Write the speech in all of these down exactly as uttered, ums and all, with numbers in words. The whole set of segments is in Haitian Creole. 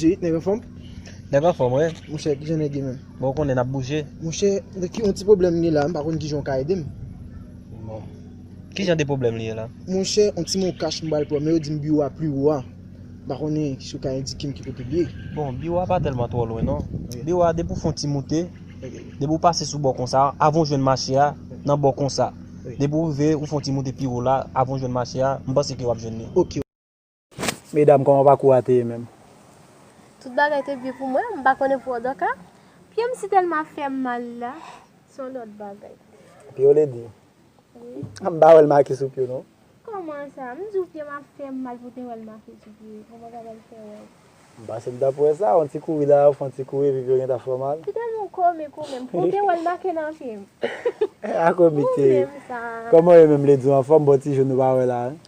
Jit, nèg anfòm? Nèg anfòm, wi. Monchè, kijan nèg ye menm? Bon, ou konnen n ap bouje. Monchè, yon ti pwoblèm m gen la, m pa konn kijan w ka ede m. Bon. Kijan de pwoblèm li ye la? Monchè, yon ti mokach m pral pran, men yo di m biwo a pi wo a. M pa konnen si w ka endike m ki kote l ye. Bon, biwo a pa tèlman twò lwen, non. Ok. Biwo a, depi w fè yon ti moute, ok, depi w pase sou bò konsa, avan w jwenn mache a, nan bò konsa. Ok. Depi w rive, ou fè yon ti moute pi wo la, avan w jwenn mache a, m panse ke w ap jwenn li. Ok. Medam, kòman pakou a te ye menm? Tout bagay te byen pou mwen, m pa konnen pou Odoka. Pye m si tèlman ap fè m mal la. Se yon lòt bagay. Pye w, Lady? Wi. M pa wè l make sou pye w, non. Kòman sa? M di w pye m ap fè m mal pou te wè l make sou pye. Kòman sa pral fè wè? M panse m t ap wè sa, yon ti kouri la, ou fè yon ti kouri, epi pye w gentan fè w mal. Kite m kòm e kòm menm. Pou te wè l make nan pye m. A komite. Ou menm sa. Kòman w ye menm, Lady, w anfòm? Bon, ti jou nou pa wè la, hein?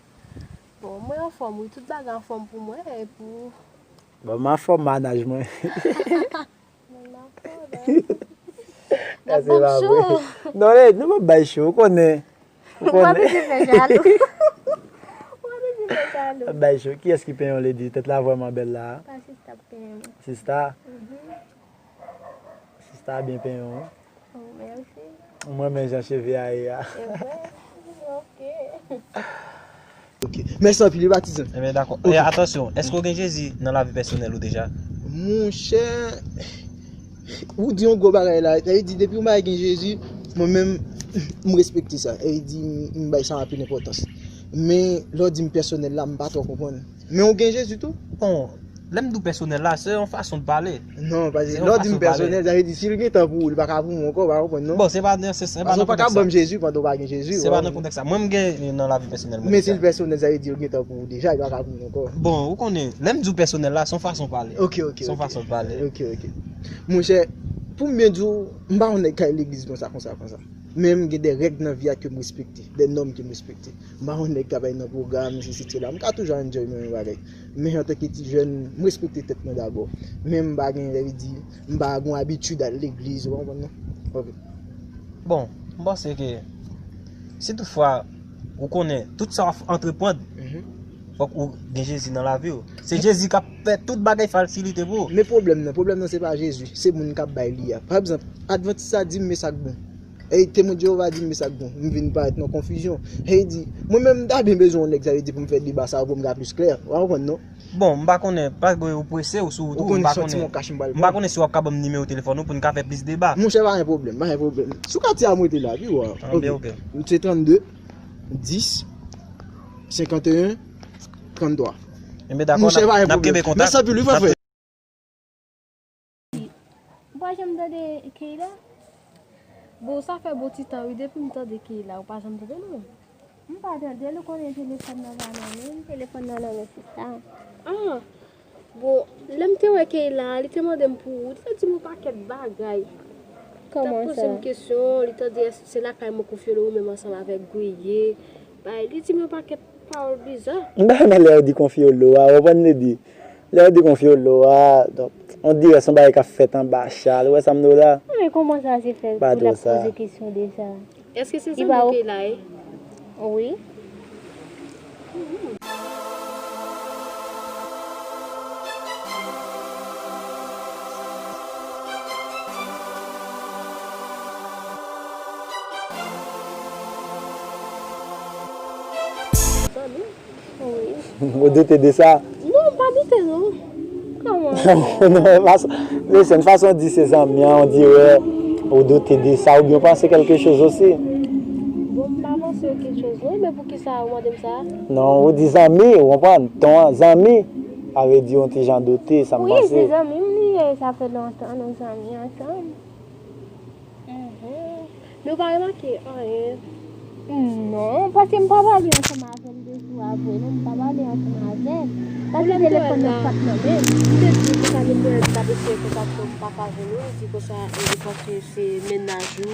Bon, mwen anfòm, wi. Tout bagay anfòm pou mwen, e pou ou? Bon, m anfòm, manaj mwen. Mwen anfòm, hein? N ap ban m cho. Non, Lady, nou p ap bay cho, ou konnen. Ou konnen. Ou pa bezwen fè jalou. Ou pa bezwen fè jalou. Bay cho. Kiyès ki penyen w, Lady? Tèt la vrèman bèl la. Pa sista k penyen m. Sista? Mhm. Sista byen penyen w, wi. Oh, mèsi. Mwen menm jan cheve a ye a. E vre? Ok. Ok. Mèsi anpil, wi, patizan. Ebyen, dakò. Ok. E, atansyon, èske w gen Jezi nan lavi pèsonèl ou deja? Monchè, ou di yon gwo bagay la. Sa vle di, depi yon bagay gen Jezi, mwen menm, m respekte sa. Sa vle di, m, m bay sa anpil enpòtans. Men, lè w di m pèsonèl la, m pa twò konprann. Men ou gen Jezi tou? Bon, lè m di w pèsonèl la, se yon fason de pale. Non, paske lè w di m pèsonèl, sa vle di si l gen tan pou ou, li pa ka pou mwen ankò, ou pa konprann, non? Bon, se pa nan, se, se pa nan kontèks sa. Paske ou pa ka ban m Jezi pandan ou pa gen Jezi. Se pa nan kontèks sa. Mwen, m gen nan lavi pèsonèl mwen deja. Men si l pèsonèl, sa vle di l gen tan pou ou deja, li pa ka pou mwen ankò. Bon, ou konnen, lè m di w pèsonèl la, se yon fason de pale. Ok, ok, ok. Se yon fason de pale. Ok, ok. Monchè, pou m byen di w, m pa yon nèg k al legliz konsa, konsa, konsa. Men m gen de règ nan vi a ke m respekte, de nòm ke m respekte. M pa yon nèg k ap al nan pwogram, sesi, sela. M ka toujou enjoy mwen yon bagay. Men antanke ti jèn, m respekte tèt mwen dabò. Men m pa gen, sa vle di, m pa gen abitid al legliz, ou konprann, non? Ok. Bon, m panse ke si toutfwa ou konnen tout sa w ap antreprann, mhm, fòk ou gen Jezi nan lavi w. Se Jezi k ap fè tout bagay fasilite pou ou. Men pwoblèm nan, pwoblèm nan se pa Jezi, se moun k ap bay li a. Pa egzanp, Advantis la di m men sa k bon. E temwen Jewova di m men sa k bon. M vin parèt nan konfizyon. E li di, mwen menm m ta byen bezwen yon nèg, sa vle di pou m fè deba sa yo pou m ka plis klè. Ou pa konprann, non? Bon, m pa konnen, paske ou prese ou sou wout ou, m pa konnen. Ou konnen se yon ti mokach m pral pran. M pa konnen si w ap ka ban m nimewo telefòn ou pou n ka fè plis deba. Monchè, pa gen pwoblèm, pa gen pwoblèm. Sou katye a m rete la, pi w a. Ah, ok. Byen, ok. Se trannde, dis, senkanteyen, tranntwa. Enben, dakò, monchè, pa gen pwoblèm. N ap kenbe kontak. Mèsi anpil, wi, frè. Ou pa janm tande Keyla? Bon, sa fè bon ti tan, wi, depi m tande Keyla, ou pa janm tande l, non? M pa tande l, ou konnen telefòn nan pa nan men m, telefòn nan nan men sista. Ah! Bon, lè m te wè Keyla, li te mande m pou ou, li te di m yon pakèt bagay. Kòman sa? Li t ap poze m kesyon, li te di, èske se lakay mwen konfye l ou menm ansanm avèk Gweye? Bay, li di m yon pakèt pawòl biza. M pa renmen lè yo di konfye w lo a, ou konprann, Lady? Lè yo di konfye w lo a, donk, on dirè se yon bagay k ap fèt anba chal, ou wè sa m di w la? Men kòman sa se fè pou l ap poze kesyon de sa? Èske se zanmi w ke la ye? Wi. Zanmi? Wi. Ou doute de sa? Non, m pa doute, non. Kòman? Non, fason, listen, fason w di se zanmi an, on dirè ou doute de sa, oubyen ou panse kèlke choz osi. Bon, m pa panse kèlke choz, non, men poukisa ou mande m sa? Non, ou di zanmi, ou konprann? Ton an, zanmi, sa vle di yon ti jan doute, sa m panse. Wi, se zanmi m li ye, sa fè lontan nou zanmi ansanm. Mhm. Men w pa remake anyen? Non, paske m pa pale ansanm avè l de jou a vre, non, m pa pale ansanm avè l. Paske telefòn nan pa t nan men m. M te di w konsa, menm lè m t ap eseye kontakte w, m pa ka jwenn ou, ou di konsa, e, ou panse se mennaj ou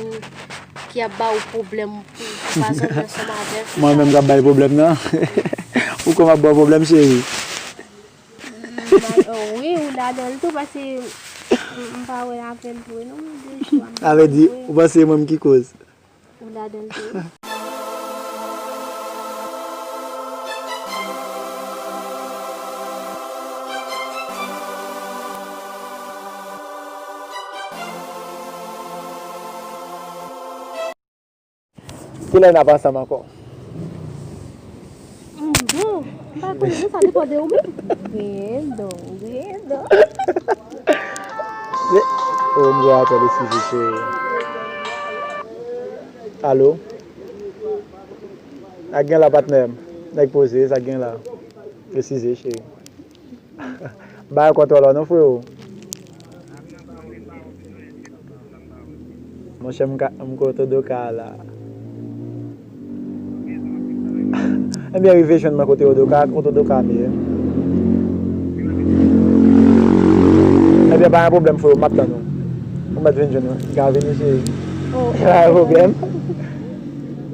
ki ap ba ou pwoblèm pou, pou pa zanmi ansanm avè l, se sa? Mwen menm k ap bay pwoblèm nan? Ou kwè m ap ba w pwoblèm, cheri? Mm, wi, ou ladan l tou, paske m, m pa wè apèl vre non, m de jou a m pa wè. Sa vle di, ou panse e mwen m ki koz? Ou ladan l tou. Kilè n ap ansanm ankò? Bon, m pa konnen, sa depann de ou menm. Gen don, gen don. Oh, m gen apèl, eskize, cheri. Alo? Sa k gen la, patnè m? Nèg poze, sa k gen la? Eskize, cheri. Bay kontwòl la non, freo. Monchè, m ka, m kote Odoka la. Ebyen, rive jwenn mwen kote Odoka, kote Odoka m ye. Ebyen, pa gen pwoblèm, freo, m ap tann ou. Ou mèt vin jwenn mwen. M ka vini, cheri. Oh. Pa gen pwoblèm.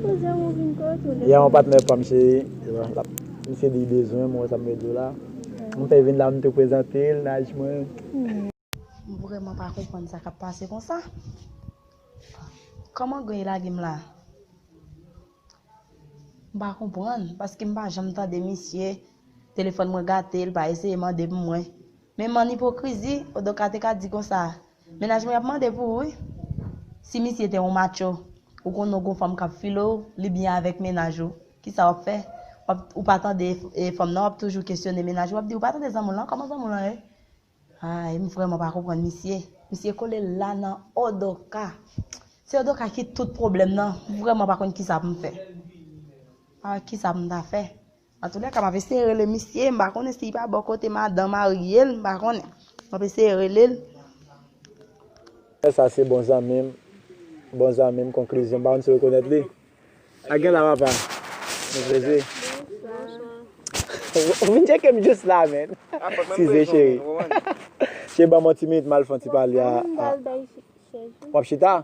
Poze ou vin kote ou. Y a yon patnè pa m, cheri. L ap, misye di l bezwen mwen, sa m vle di w la. M fè vin la, m tou prezante l, naj mwen. M vrèman pa konprann sa k ap pase konsa. Kòman Grey lage m la? M pa konprann, paske m pa janm tande misye. Telefòn mwen gate, l pa eseye mande pou mwen. Men m ann ipokrizi, Odoka te ka di konsa, mennaj mwen ap mande pou ou, wi. Si misye te yon macho, ou konnen w gon fanm k ap file w, li byen avèk mennaj ou. Kisa w ap fè? W ap, ou pa tande e, fanm nan, w ap toujou kesyone mennaj ou, w ap di, ou pa tande zanmi w lan, kòman zanmi w lan ye? Ay, m vrèman pa konprann misye. Misye kole la nan Odoka. Se Odoka ki tout pwoblèm nan. M vrèman pa konn kisa pou m fè. Pa wè kisa pou m ta fè. Antoulèka, m ap eseye rele misye. M pa konnen si l pa bò kote madan marye l. M pa konnen. M ap eseye rele l. Sa se bon zanmi m. Bon zanmi m, konklizyon. M pa konn si w rekonèt li. Sa gen la, papa? Nou poze. Ou vin tcheke m jis la, men. Size, cheri. Cheri, ban m yon ti minit, m al fè yon ti pale a. W ap chita?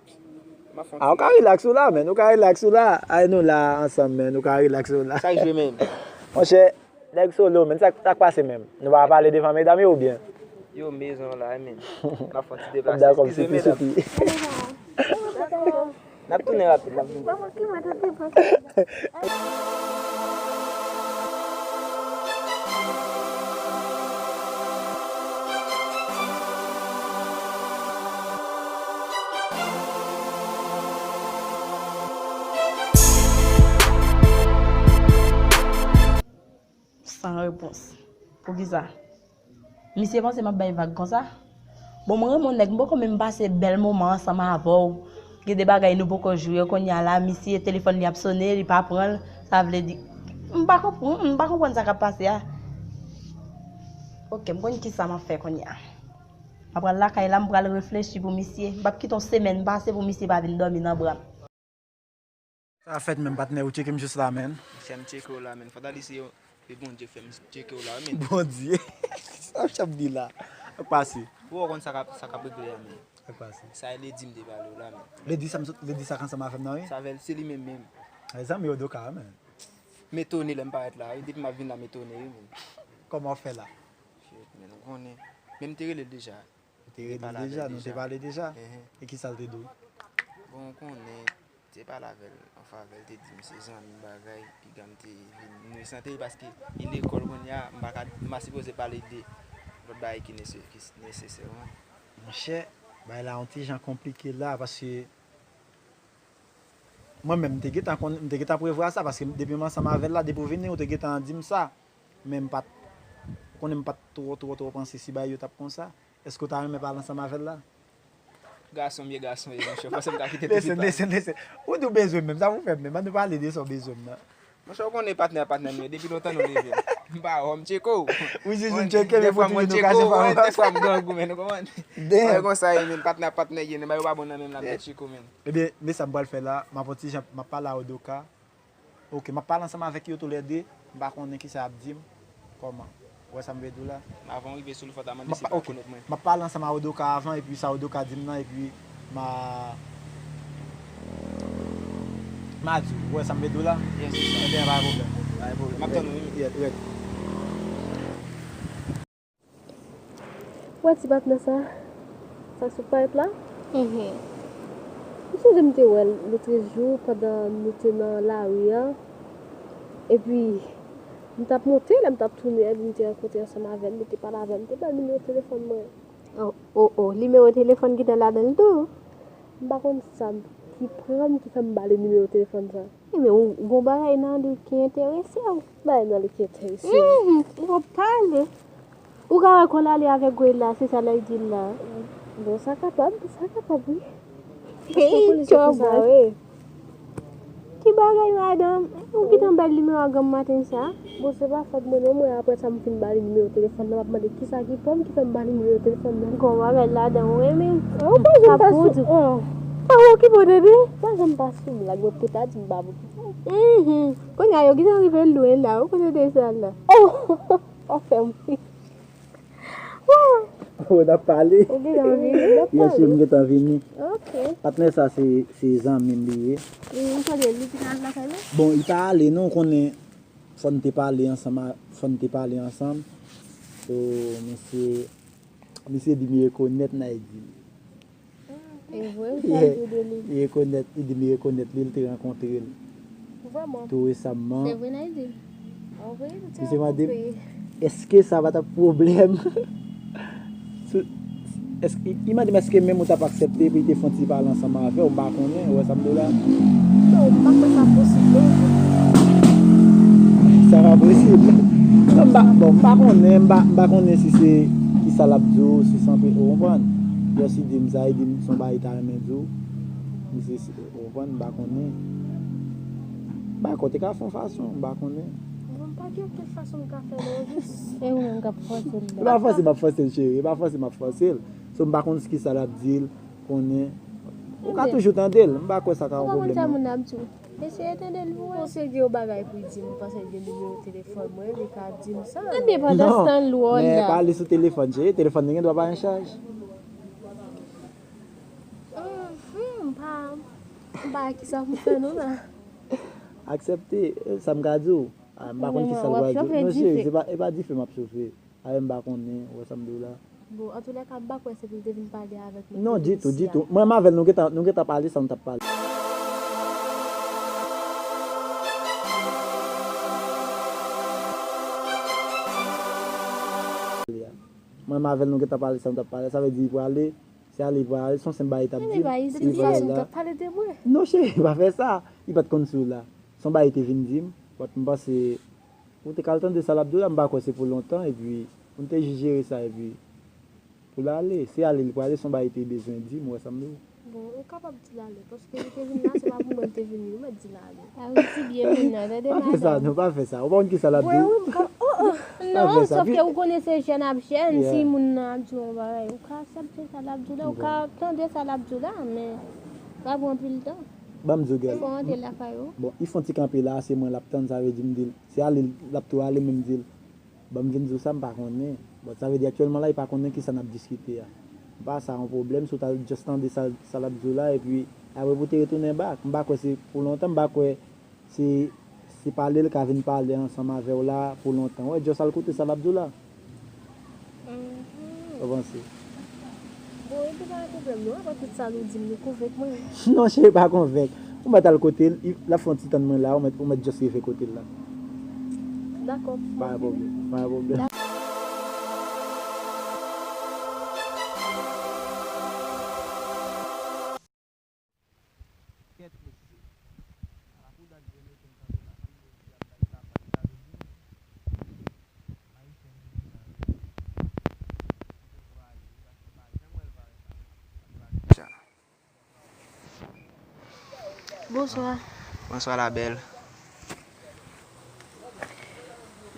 A, ou ka rilaks ou la, men. Ou ka rilaks ou la. Ay, nou la ansanm, men. Ou ka rilaks ou la. Sa k jwe menm? Monchè, nèg solo, men. Sa, sa k pase menm? Nou pa pale devan medam yo oubyen? Yo, m bezwen w la, men. M ap fè yon ti deplase. Dakò, m eskize, soti, medam. Soti. N ap tounen rapid, n ap vini. San repons. Poukisa? Misye panse m ap bay vag konsa? Bon, mwen renmen yon nèg, m poko menm pase bèl moman ansanm avè w. Gen de bagay nou poko jwe, kounye a la, misye telefòn li ap sone, li pa pran l, sa vle di, m pa konprann, m pa konprann sa k ap pase a. Ok, m konn kisa m ap fè kounye a. M ap pral lakay la, m pral reflechi pou misye. M p ap kite yon semèn pase pou misye pa vin dòmi nan bra m. Sa fèt menm, patnè, ou tcheke m jis la, menn. Monchè, m tcheke w la, menn. Fò ta di se yo, se Bondye k fè m tcheke w la, menn. Bondye? Sa w ap di la? Sa k pase? Ou konn sa k ap, sa k ap regle a, menn. Sa k pase? Sa e Lady m te pale w la, menn. Lady sa m sot, Lady sa k ansanm avè m nan, wi. Sa avè l, se li menm, menm. Zanmi Odoka, menn. M etone lè m parèt la, wi. Depi m ap vin la, m etone, wi, menn. Kòman w fè la? Shit, menn, ou konnen. Men m te rele l deja. Ou te rele l deja, nou te pale deja. E kisa l te di w? Bon, ou konnen, te pale avè l an favè, l te di m se zanmi m bagay, piga m te vin, m resante l paske li lekòl kounye a, m pa ka, m pa sipoze pale de lòt bagay ki nese-, ki nesesè, ou konprann? Monchè, bagay la yon ti jan konplike la, paske mwen menm, m te gentan konn, m te gentan prevwa sa, paske depi m ansanm avè l la, depi w vini, ou te gentan di m sa. Men m pa t, ou konnen m pa t twò, twò, twò panse si bagay yo t ap konsa. Èske w ta renmen pale ansanm avè l la? Gason m ye, gason ye, monchè. Fòse m ka kite pitit la. Listen, listen, listen. Ou di w bezwen m menm. Sa pou fè m menm. Ann nou pale de sa w bezwen m nan. Monchè, ou konnen patnè a patnè nou ye. Depi lontan nou leve. M pa wè w, m tcheke w. Ou jis vin tcheke m, epi ou toujou nou kase fawon. Dèfwa m grangou, men ou konprann. Damn. Mwen konsa ye, men patnè a patnè ye. Nan bagay yo pa bon nan menm la, m te tcheke w, men. Ebyen, men sa m pral fè la, m ap yon ti jan, m ap pale a Odoka. Ok, m ap pale ansanm avèk yo toulède. M pa konnen kisa y ap di m. Kòman? Ou wè sa m vle di w la? Avan w rive sou li, fò w ta mande si l pa rekonèt mwen. M ap pale ansanm a Odoka avan, epi sa Odoka di m nan, epi m a, m a di w. Ou wè sa m vle di w la? Yes, se sa. Ebyen, pa gen pwoblèm. Pa gen pwoblèm. M ap tann ou, wi. Ret, ret. Ou wè ti patnè sa, sa k sot parèt la? Mhm. M sonje m te wè l lotrejou pandan nou te nan lari a. Epi, m t ap monte, lè m t ap tounen, epi m te rankontre ansanm avè l, li te pale avè m, m te ba l nimewo telefòn mwen. Oh, oh, oh, nimewo telefòn gentan ladan l tou? M pa konn sa ki pran m, ki fè m ba li nimewo telefòn sa. Ebyen, ou, ou gon bagay nan li ki enterese w. Bagay nan li ki enterese m. Mhm, ou pale. Ou ka wè kò l ale avèk Goyla, se sa l ap di l la. Bon, sa kapab, sa kapab, wi. Hey, Paske polis yo konsa, wi. Ki bagay, madanm? Ou gentan bay nimewo a granm maten sa? Bon, se pa fòt mwen non, mwen apre sa m fin ba li nimewo telefòn nan, m ap mande kisa ki pran m ki fè m ba li nimewo telefòn nan. Gon bagay ladan, ou renmen. Ou pa janm pa sou, oh. Pa okipe w, tande? Pa janm pa sou blag, mwen pou ta di m pa pou. Mhm. Kounye a yo gentan rive lwen la, ou konnen de sa la. Oh! Ou fè m ri. Ou n ap pale. Ou gentan vini, n ap pale. Yes, m gentan vini. Ok. Patnè sa se, se zanmi m li ye. E, m tande li gentan al lakay nou? Bon, li pa ale non, ou konnen fò n te pale ansanm, a- fò n te pale ansanm. So, misye, misye di m rekonèt Naydi. E vre, ou sa di de li? Li rekonèt, li di m rekonèt li, li te rankontre l. Vrèman? Tou resamman. Se vre, Naydi? An vre, nou te rankontre. Misye mande m, èske sa pa t ap pwoblèm? Sou- èske, li mande m èske menm ou t ap aksepte pou li te fè yon ti pale ansanm avè w, m pa konnen, ou wè sa m di w la? Non, m pa kwè sa posib, non. Sa pa posib. Non, m pa, bon, m pa konnen, m pa, m pa konnen si se kisa l ap di w, si se anpe, ou konprann? Just li di m sa, li di m se yon bagay li ta renmen di w. Misye, ou konprann, m pa konnen. M pa konnen, te ka fè yon fason, m pa konnen. Bon, m pa gen okenn fason m ka fè, non, jis. E ou menm k ap fòse l la. E pa fòse m ap fòse l, cheri, e pa fòse m ap fòse l. So, m pa konn kisa l ap di l, konnen. Ou ka toujou tande l, m pa kwè sa ka yon pwoblèm, non. Ou pa konn sa moun nan ap di w. Eseye tande l pou wè. Bon, si l gen yon bagay pou l di m, m panse l gen nimewo telefòn mwen, li ka di m sa. Tande pandanstan l wòl la. Non, men pale sou telefòn, cheri, telefòn nan gen dwa pa gen chaj. Mhm, m pa, m pa wè kisa pou fè non la. Aksepte, e, sa m ka di w. A, m pa konn kisa l pral di w. Non, cheri, se pa, e pa dife m ap sofe. A, m pa konnen, ou wè sa m di w la. Bon, antoulèka, m pa kwè se pou l te vin pale avèk mwen. Non, ditou, ditou. Mwen menm avè l, nou gentan, nou gentan pale sa nou t ap pale. Mwen menm avè l, nou gentan pale sa nou t ap pale. Sa vle di, li prale, se ale, li prale, se yon senp bagay li t ap di m. Li prale la. Non, cheri, pa fè sa. Li pa t konn si w la. Se yon bagay li te vin di m. But m panse, ou te ka al tande sa l ap di w la, m pa kwè se pou lontan, epi pou n te jis jere sa, epi pou l ale. Se ale li prale, se yon bagay li te bezwen di m, ou wè sa m di w. Bon, ou kapab di l ale, paske li te vin la, se pa pou mwen li te vin, ou mèt di l ale. A, ou di byen moun nan, tande madanm. Pa fè sa, non, pa fè sa. Ou pa konn kisa l ap di w. Mwen, wi, m ka, oh, oh. Non, sòf ke ou konnen se jèn ap jèn, si moun nan ap di w yon bagay, ou ka aksepte sa l ap di w la, ou ka tande sa l ap di w la, men pa pran anpil tan. Ban m di w, gèl. Fò w antre lakay ou. Bon, li fè yon ti kanpe la, se mwen l ap tann, sa vle di m di l, se ale l ap tou ale, men m di l, ban m vin di w sa, m pa konnen. Bon, sa vle di aktyèlman la, li pa konnen kisa n ap diskite a. M pa sa yon pwoblèm, si w ta just tande sa, sa l ap di w la, epi apre pou w te retounen back. M pa kwè se pou lontan, m pa kwè se, se pale l ka vin pale ansanm avè w la pou lontan. Wè, just al koute sa l ap di w la. Mhm. Ou panse? Bon, epi pa gen pwoblèm non, apre tout sa nou di m, nou konvenk mwen. Non, cheri, pa konvenk. Ou mèt al kote l, l ap fè yon ti tann mwen la, ou mèt, ou mèt just rive kote l la. Dakò. Pa gen pwoblèm, pa gen pwoblèm. Kèt mesye. Ala pou dat vre mete m kanpe la, sa m vle di a, sa li ka fè, li ka vin di m. Ayisyen vin di sa vre. Ou vwaye, ou pa janm wè l parèt la. Sa. Bonswa. Bonswa, la belle.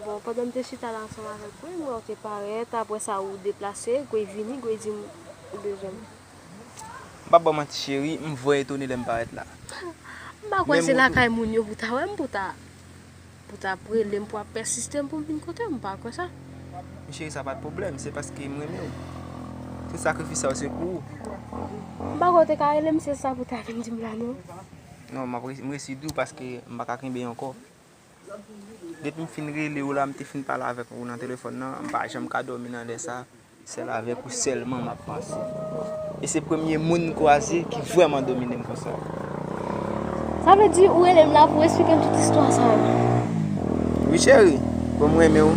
Bon, pandan m te chita la ansanm avèk Gwey, m wè w te parèt, apre sa ou deplase, Gwey vini, Gwey di m ou bezwen m. M p ap ba w manti, cheri, m vrè etone lè m parèt la. M pa kwè se lakay moun yo pou ta wè m, pou ta, pou ta ap rele m, pou ap pèsiste m pou m vin kote w, m pa kwè sa. Men cheri, sa pa t pwoblèm, se paske m renmen w. Tout sakrifis sa yo se pou ou. M pa kwè w te ka rele m, se sa pou ta vin di m la, non. Non, m ap re-, m resi di w paske m pa ka kenbe ankò. Depi m fin rele w la, m te fin pale avèk ou nan telefòn nan, m pa janm ka dòmi nan lè sa. Sèl avèk ou sèlman m ap panse. E se premye moun m kwaze ki vrèman domine m konsa. Sa vle di ou rele m la pou w esplike m tout istwa sa a? Wi, cheri. Bon, m renmen w.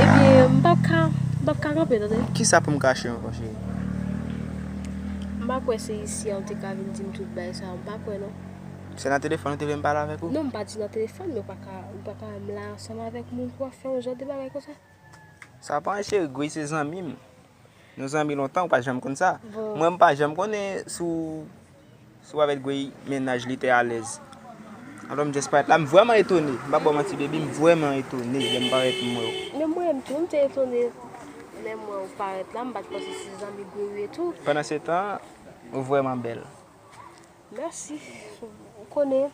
Ebyen, m p ap ka, m p ap ka kanpe, tande. Kisa pou m kache ankò, cheri? M pa kwè se isi a ou te ka vin di m tout bagay sa yo, m pa kwè non. Se nan telefòn ou te vle m pale avèk ou? Non, m pa di nan telefòn, men ou pa ka, ou pa ka wè m la ansanm avèk moun pou w ap fè yon jan de bagay konsa. Sa pa anyen cheri, Guy se zanmi m. Nou zanmi lontan, ou pa janm konn sa. Bon. Mwen, m pa janm konnen si w, si w avèk Guy mennaj li te alèz. Alò, m just parèt la, m vrèman etone. M p ap ba w manti, baby, m vrèman etone lè m parèt m wè w. Men mwen menm tou, m te etone lè m wè w parèt la, m pa t panse se zanmi Guy ou ye tou. Pandansetan, ou vrèman bèl. Mèsi. Ou konnen,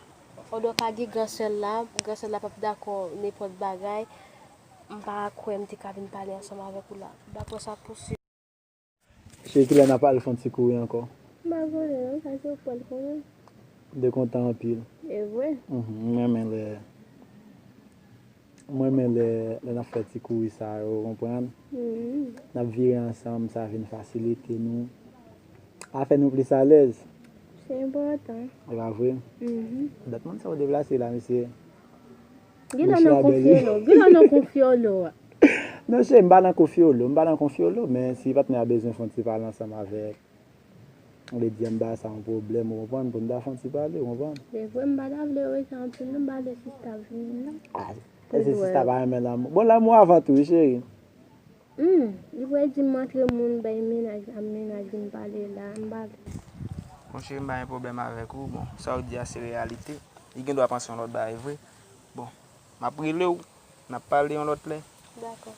odò pa gen gran sè l la, gran sè l la p ap dakò nenpòt bagay. M pa kwè m te ka vin pale ansanm avèk ou la. M pa kwè sa posib. Cheri, kilè n ap al fè yon ti kouri ankò? M pa konnen non, sa se ou k pral konnen. M te kontan anpil. E vre? Mhm, m renmen lè, m renmen lè, lè n ap fè ti kouri sa yo, ou konprann? Mhm. N ap vire ansanm, sa vin fasilite nou. Afè nou plis alèz. Se enpòtan. E pa vre? Mhm. Dat moun sa yo deplase la, mesye. Genlè w nan konfyolo, genlè w nan konfyolo. Non, cheri, m pa nan konfyolo, m pa nan konfyolo, men si patnè a bezwen fè yon ti pale ansanm avèk, ou vle di m ba sa yon pwoblèm, ou konprann, pou n ta fè yon ti pale, ou konprann. Se vre, m pa ta vle rete anpil, non, m pa vle sista vini, non. Ah, èske sista pa renmen lanmou? Bon, lanmou avan tou, wi, cheri. Hmm, li pral di m antre moun bay mennaj la, mennaj vin pale la, m pa vle. Bon, cheri, m pa gen pwoblèm avèk ou. Bon, sa w di a se reyalite. Li gen dwa panse yon lòt bagay vre. Bon, m ap rele w, n ap pale yon lòt lè. Dakò.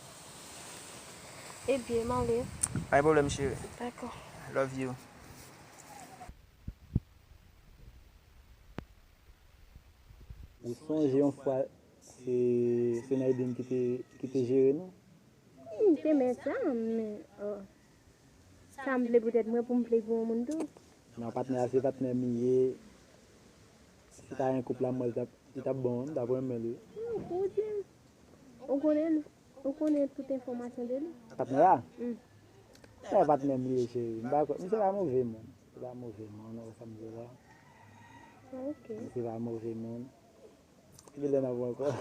Ebyen, m ale. Pa gen pwoblèm, cheri. Dakò. Love you. Ou sonje yon fwa, se, se Naïdine ki te, ki te jere nou? M te mèt sa, men, oh. Sa m vle poutèt mwen pou m play pou yon moun tou. Non, patnè a se patnè m li ye. Si ta gen koup la, mwen, li t ap, li t ap bon, m t ap renmen li. Non, pou di m. Ou konnen, ou konnen tout enfòmasyon de li? Patnè a? Hmm. Se patnè m li ye, cheri. M pa kwè, misye pa move moun. Se pa move moun, ou wè sa m di la. Ok. Misye pa move moun. Kilè n ap wè ankò?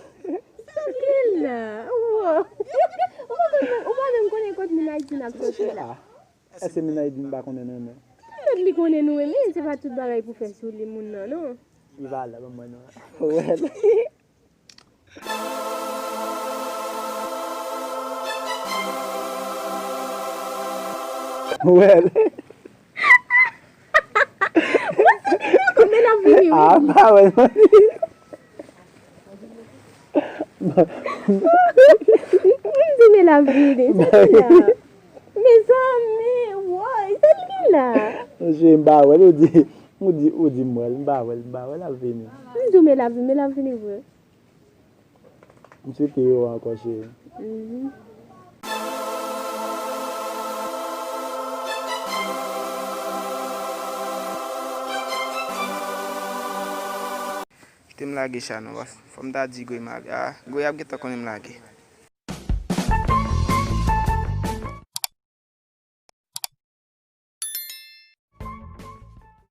Sa vle la? Wow. Ou pa menm, ou pa menm konnen kot Minaydin ap soti la. Èske Minaydin pa konnen non, non? Mèt li konnen nou renmen, se pa tout bagay pou fè sou li moun nan, non. Li pa la, ban mwen non. Wè. Wè. Ou konnen l ap vini, wi. Ah, m pa wè l. M di men l ap vini. Sa ki la? Mezanmi, woy, sa ki la? Monchè, m pa wè l, ou di, ou di, ou di m wè l, m pa wè l, m pa wè l ap vini. M di men l ap vini, men l ap vini vre. M swete yo ankò, cheri. Mhm. Kite m lage cha non, fò m ta di Goy m ale. Ah, Goy ap gentan konnen m lage.